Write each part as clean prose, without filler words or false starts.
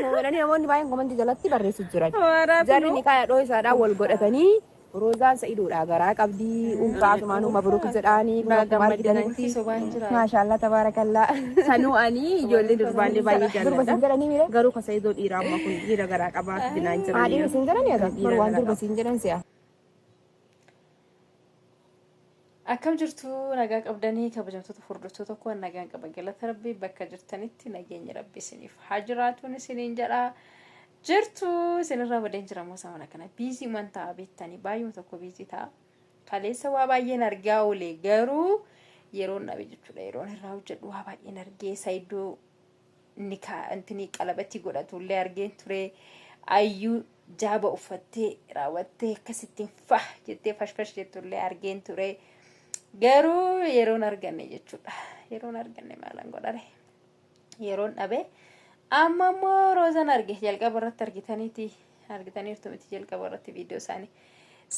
moo jedhanii namoonni baay'een komantii jalatti barreessu jiran. Waraabnu. Jarri nikaaya dhooysaadhaan wal godhatanii Roozaan Sa'idoodhaa garaa qabdi. Ulfaa asumaanuu mabruuk jedhaanii kun akkuma argitanitti. Sobaan jira. Maashaallah tabaarakallaa. Sanuu ani ijoollee durbaallee baay'ee Durba jaalladha. siin jedhanii miire? Garuu ka Saidoo dhiiraa amma kun dhiira garaa qabaa fidinaa hin Haa dhiira jiranii. siin jedhanii ata? Dhiira Waan garaa durba qaba. siin jedhan si'a. Akkam jirtu nagaa qabdanii kabajamtoota hordoftoota koo nagaan qaba galata rabbii bakka jirtanitti nageenyi rabbi isiniif haa jiraatuun isiniin jedha jirtu isinirraa badeen jira moo samana kana biizii man ta'a beektanii baay'uma tokko biizii ta'a kaleessa waa baay'een argaa oole garuu yeroon dhabe jechuudha yeroon irraa hojjedhu waa baay'een argee saayidoo nikaa intinii qalabatii godhatullee argeen ture ayyuu jaaba uffattee raawwattee akkasittiin fah jettee fashfash jettullee argeen ture garuu yeroon arganne jechuudha yeroon arganne maalan godhare yeroon dhabe amma immoo roozan arge jalqaba irratti argitaniiti argitaniirtu miti jalqaba irratti viidiyoo isaanii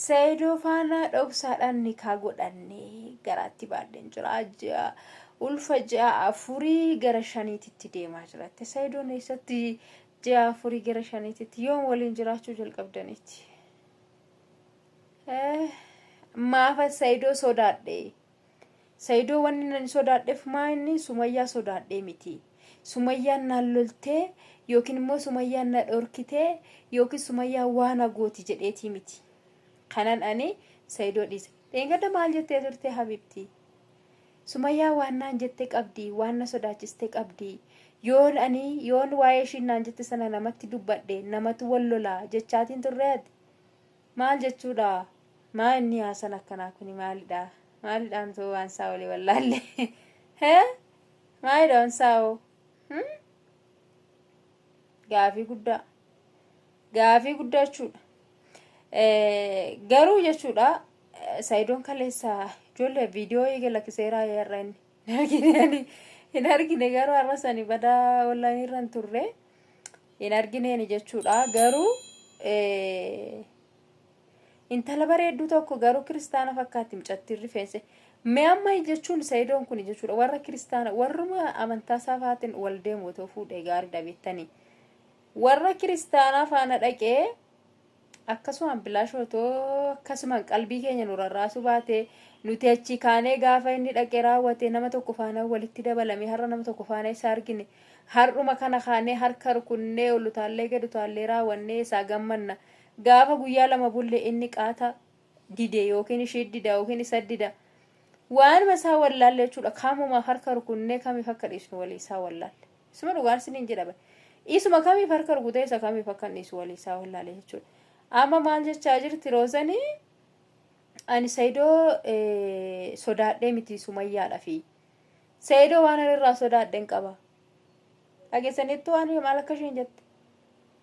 Seedoo faana dhoksaadhaan nikaa godhanne garaatti baadheen jira ji'a ulfa ji'a afurii gara shaniititti deemaa jiratte Seedoon eessatti ji'a afurii gara shaniititti yoom waliin jiraachuu jalqabdanitti maafa Seedoo sodaadhe Saidoo wanni nani sodaadhef maa inni sumayyaa sodaadhee miti. Sumayyaan naan loltee yookiin immoo sumayyaan na dhorkitee yookiin sumayyaan waa na gooti jedheetii miti. Kanan ani Saidoo dhiise. Dheengadda maal jettee turte habibti? Sumayyaa waan naan jette qabdi, waan na sodaachiste qabdi. Yoon ani yoon waa'ee ishiin naan jette sana namatti dubbadhe namatu wal lolaa jechaatiin turre ati. Maal jechuudha? Maa inni haasan akkanaa kuni maalidha? Maalidhaan too waan isaa walii wallaalle? Hee? Maalidha waan isaa hoo? Hmm? Gaafii guddaa. Gaafii guddaa jechuudha. Garuu jechuudha Saayidoon kaleessa ijoollee viidiyoo eega lakkiseeraa har'a inni hin argine ani hin argine garuu har'a sani badaa onlaayinii irra hin turre. Hin argineeni jechuudha garuu intala bareedduu tokko garuu kiristaana fakkaatti mucattiin rifeensa mee amma jechuun sayidoon kun jechuudha warra kiristaana warruma amantaa isaa faatiin wal deemu otoo fuudhee gaariidha beektanii warra kiristaanaa faana dhaqee Akkasumaan bilaash otoo akkasumaan qalbii keenya nu rarraasuu baate nuti achii kaanee gaafa inni dhaqee raawwate nama tokko faana walitti dabalamee har'a nama tokko faana isa argine har'uma kana kaanee harka rukunnee ol utaallee gad utaallee raawwannee isaa gammanna gaafa guyyaa lama bulle inni qaata dide yookiin ishii dida yookiin isa dida waanuma isaa wallaalle jechuudha kamumaaf harka rukunnee kamiif akka dhiisnu walii isaa wallaalle. Isuma dhugaan isiniin jedha bare. Isuma kamiif harka rukutee isa kamiif akka inni dhiisu walii isaa wallaale jechuudha. Amma maal jechaa jirti Roozanii? Ani Sayidoo sodaadhee miti Sumayyaadha fi Sayidoo waan ani irraa sodaadhe hin qaba. Dhageessaniittu waan maal akka isheen jette.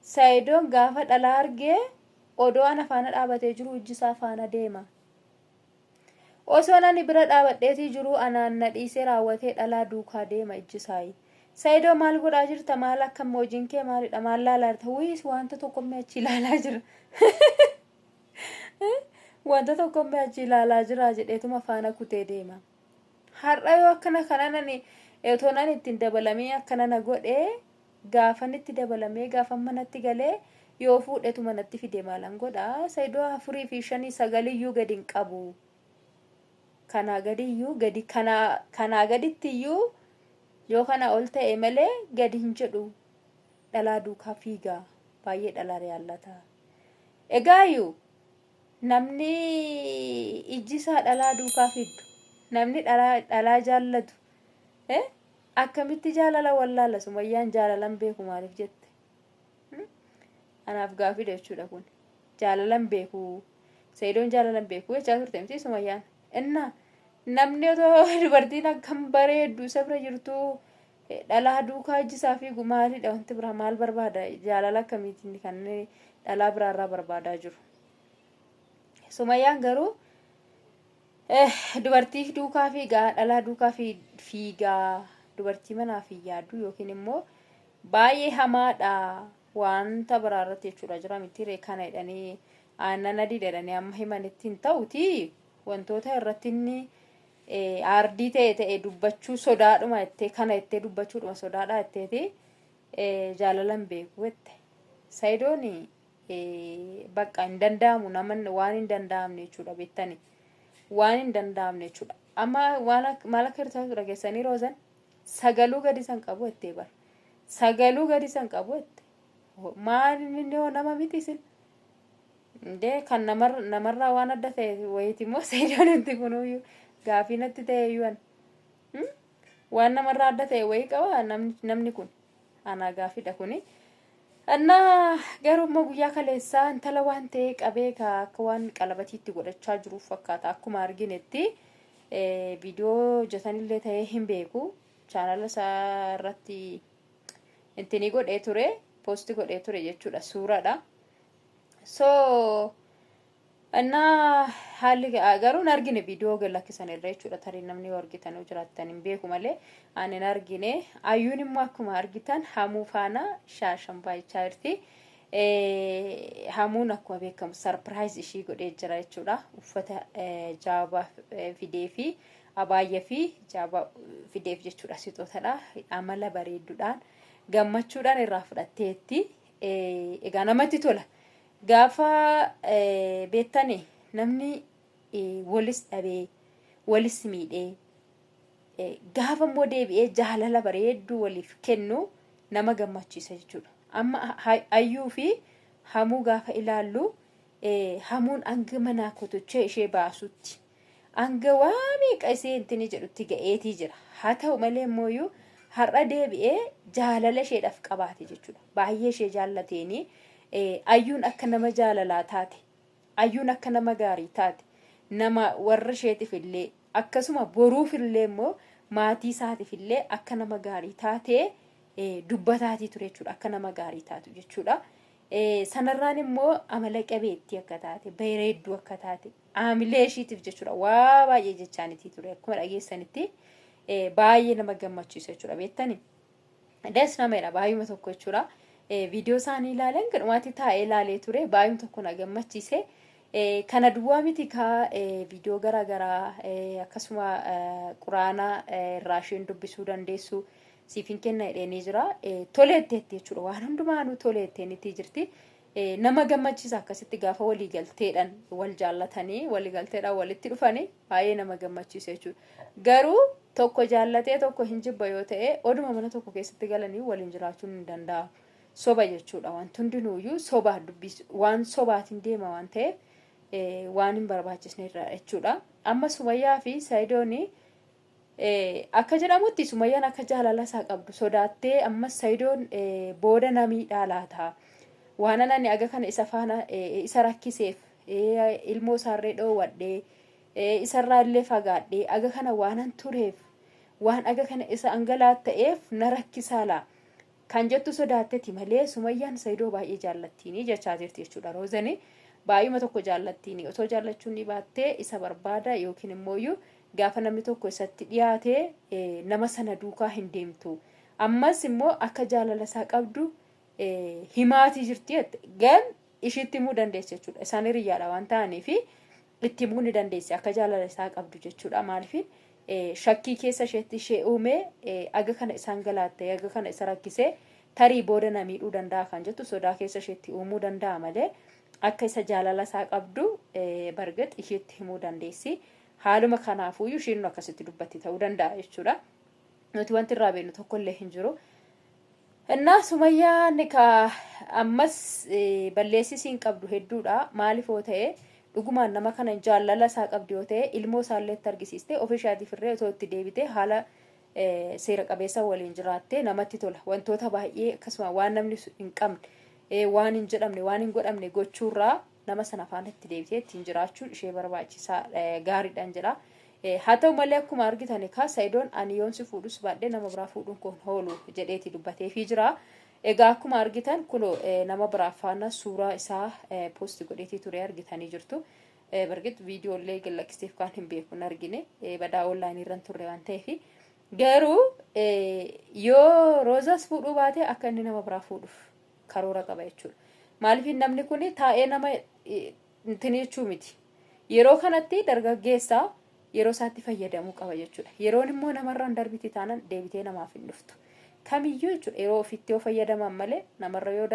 Sayidoon gaafa dhalaa argee odoo ana faana dhaabatee jiru ijji isaa faana deema. Osoon ani bira dhaabadheetii jiruu anaan na dhiisee raawwatee dhalaa duukaa deema ijjisaayi. Saidoo maal godhaa jirta maal akkam hojiin kee maalidha maal laalaa jirta wiis wanta tokkommee achi ilaalaa jira. Wanta tokkommee achi ilaalaa jira jedheetuma faana kutee deema. Har'a yoo akkana kanan ani otoon ani ittiin dabalamee akkana na godhee Gaafan itti dabalamee gaafan manatti galee yoo fuudhetu manatti fide maalan godha saidoo afurii fi shanii sagaliyyuu gadi hin qabu kanaa gadiyyuu gadi kanaa kanaa gadittiyyuu yoo kana ol ta'e malee gadi hin jedhu dhalaa duukaa fiigaa baay'ee dhalaa jaallata egaayyuu namni ijji isaa dhalaa duukaa fiddu namni dhalaa dhalaa jaallatu eh? Akkamitti jaalala wallaala sumayyaan jaalalan beeku maaliif jette anaaf gaafidha jechuudha kun jaalalan beeku sayidoon jaalalan beeku jechaa turte miti sumayyaan inna namni otoo dubartiin akkam bareeddu isa bira jirtu dhalaa duukaa ijjisaa fiigu maalidha wanti biraa maal barbaada jaalala akkamiitiin kan dhalaa biraarraa barbaadaa jiru sumayyaan garuu Dubartii duukaa fiigaa, dhalaa duukaa fiigaa, dubartii manaaf hin yaaddu yookiin immoo baay'ee hamaadha wanta biraa irratti jechuudha jira miti ree kana jedhanii aannan adii jedhanii amma himanitti hin ta'uti wantoota irratti inni aardii ta'e ta'e dubbachuu sodaadhuma jettee kana jettee dubbachuudhuma sodaadha jetteeti Jaalala hin beeku jette. Sayidoon bakka hin danda'amu nama waan hin danda'amne jechuudha beektani. Waan hin danda'amne jechuudha. Amma waan maal akka hirtaa dhageessanii Roozan sagaluu gadi san qabu jettee bara. Sagaluu gadi san qabu jette. Maal inni hoo nama miti isin? Indee kan namarraa waan adda ta'e wayiiti immoo Sayidoon itti kunuyyuu gaafii natti ta'e iyyuu ani. Waan namarraa adda ta'e wayii qaba namni kun. Anaa gaafiidha kuni. Annaa garuu immoo guyyaa kaleessaa intala waan ta'e qabee ka akka waan qalabatiitti godhachaa jiruuf fakkaata akkuma arginetti viidiyoo hojjetanillee ta'ee hin beeku chaanala isaa irratti intinii godhee ture poosti godhee ture jechuudha suuraadha. So Innaa haalli garuu hin argine viidiyoo gad lakkisan irra jechuudha. Tarii namni yoo argitan yoo jiraattan hin beeku malee ani hin argine. Ayyuun immoo akkuma argitan hamuu faana shaashan baay'achaa jirti. Hamuun akkuma beekamu sarpiraayiz ishii godhee jira jechuudha. Uffata jaabaa fidee fi abaayya fi jaabaa fideef jechuudha sixootadha. Amala bareedduudhaan gammachuudhaan irraa fudhatteetti. Egaa namatti tola. Gaafa beektani namni walis dhabee walis miidhee gaafa immoo deebi'ee jaalala bareedduu waliif kennu nama gammachiisa jechuudha. Amma Ayyuu fi Hamuu gaafa ilaallu Hamuun hanga manaa kotochee ishee baasutti hanga waa meeqa ishee intini jedhutti ga'eetii jira. Haa ta'u malee immoo har'a deebi'ee jaalala isheedhaaf qabaate jechuudha. Baay'ee ishee jaallateeni Ayyuun akka nama jaalalaa taate, Ayyuun akka nama gaarii taate, nama warra isheetiif illee akkasuma boruuf illee immoo maatii isaatiif illee akka nama gaarii taate dubbataatii ture jechuudha. Akka nama gaarii taatu jechuudha. Sanarraan immoo amala qabeettii akka taate, bareedduu akka taate, aamilee ishiitiif jechuudha. Waa baay'ee jechaanitii ture akkuma dhageessanitti baay'ee nama gammachiisa jechuudha beektani. Des nama jedha baay'uma tokko jechuudha. Viidiyoo isaanii ilaaleen gadhumaatti taa'ee ilaalee ture baay'uma tokko na gammachiise. Kana duwwaa miti kaa viidiyoo garaa garaa akkasuma quraana irraa isheen dubbisuu dandeessu siif hin kenna jedheenii jira. Toleetteetti jechuudha waan hundumaanuu toleetteenitti jirti. Nama gammachiisa akkasitti gaafa walii galteedhaan wal jaallatanii walii galteedhaan walitti dhufanii baay'ee nama gammachiisa jechuudha. Garuu tokko jaallatee tokko hin jibba yoo ta'e oduma mana tokko keessatti galanii waliin jiraachuun hin danda'amu. Soba jechuudha wanti hundinuuyyuu soba dubbis waan sobaatiin deema waan ta'eef waan hin barbaachisne irra jechuudha. Amma Sumayyaa fi Sayidooni Akka jedhamutti Sumayyaan akka jaalala isaa qabdu sodaattee ammas Sayidoon booda na miidhaa laata. Waanan ani aga kana isa faana isa rakkiseef ilmoo isaarree dhoowwadhee isarraa illee fagaadhee aga kana waanan tureef waan aga kana isa angalaatta'eef na rakkisaa laa. Kan jettu sodaatteti malee Sumayyaan Sayidoo baay'ee jaallattiini jechaa jirti jechuudha Roozani. Baay'uma tokko jaallattiini. Otoo jaallachuun ni baattee isa barbaada yookiin immooyyuu gaafa namni tokko isatti dhiyaate nama sana duukaa hin deemtu. Ammas immoo akka jaalala isaa qabdu himaatii jirti jette. Gan ishiitti himuu dandeessi jechuudha. Isaan hiriyyaadha waan ta'aniif itti himuu ni dandeessi akka jaalala isaa qabdu jechuudha. Maaliif shakkii keessa isheetti ishee uume aga kana isaan galaatte aga kana isa rakkisee tarii booda na miidhuu danda'a kan jettu sodaa keessa isheetti uumuu danda'a malee akka isa jaalala isaa qabdu bargit isheetti himuu dandeessi. Haaluma kanaafuyyuu isheen akkasitti dubbatti ta'uu danda'a jechuudha. Nuti wanti irraa beeknu tokkollee hin jiru. Innaa Sumayyaan ka ammas balleessi isiin qabdu hedduudha. Maaliif yoo ta'e dhugumaan nama kana jaalala isaa qabdi yoo ta'e ilmoo isaallee itti argisiiste ofii ishaatiif irree otoo itti deebitee haala seera qabeessa waliin jiraattee namatti tola. Wantoota baay'ee akkasuma waan namni hin qabne waan hin jedhamne waan hin godhamne gochuurraa nama sana faana itti deebitee ittiin jiraachuun ishee barbaachisaa gaariidhaan jedha. Haa ta'u malee akkuma argitan egaa Sa'idoon ani yoon si fuudhus baadhee nama biraa fuudhuun kun hoolu jedheeti dubbateefii jira. Egaa akkuma argitan kunoo nama biraa faana suuraa isaa poosti godheetii ture argitanii jirtu. Bargit viidiyoolee gad lakkiseef kaan hin beeku hin argine badaa onlaayinii irra hin turre waan ta'eef. Garuu yoo Roozaas fuudhuu baate akka inni nama biraa fuudhuuf karoora qaba jechuudha. Maaliif namni kun taa'ee nama intin jechuu miti. Yeroo kanatti dargaggeessa yeroo isaatti fayyadamuu qaba jechuudha. Yeroon immoo namarraan darbiti taanan deebitee namaaf hin dhuftu. Kamiyyuu jechuudha yeroo ofitti yoo fayyadaman malee namarra yoo.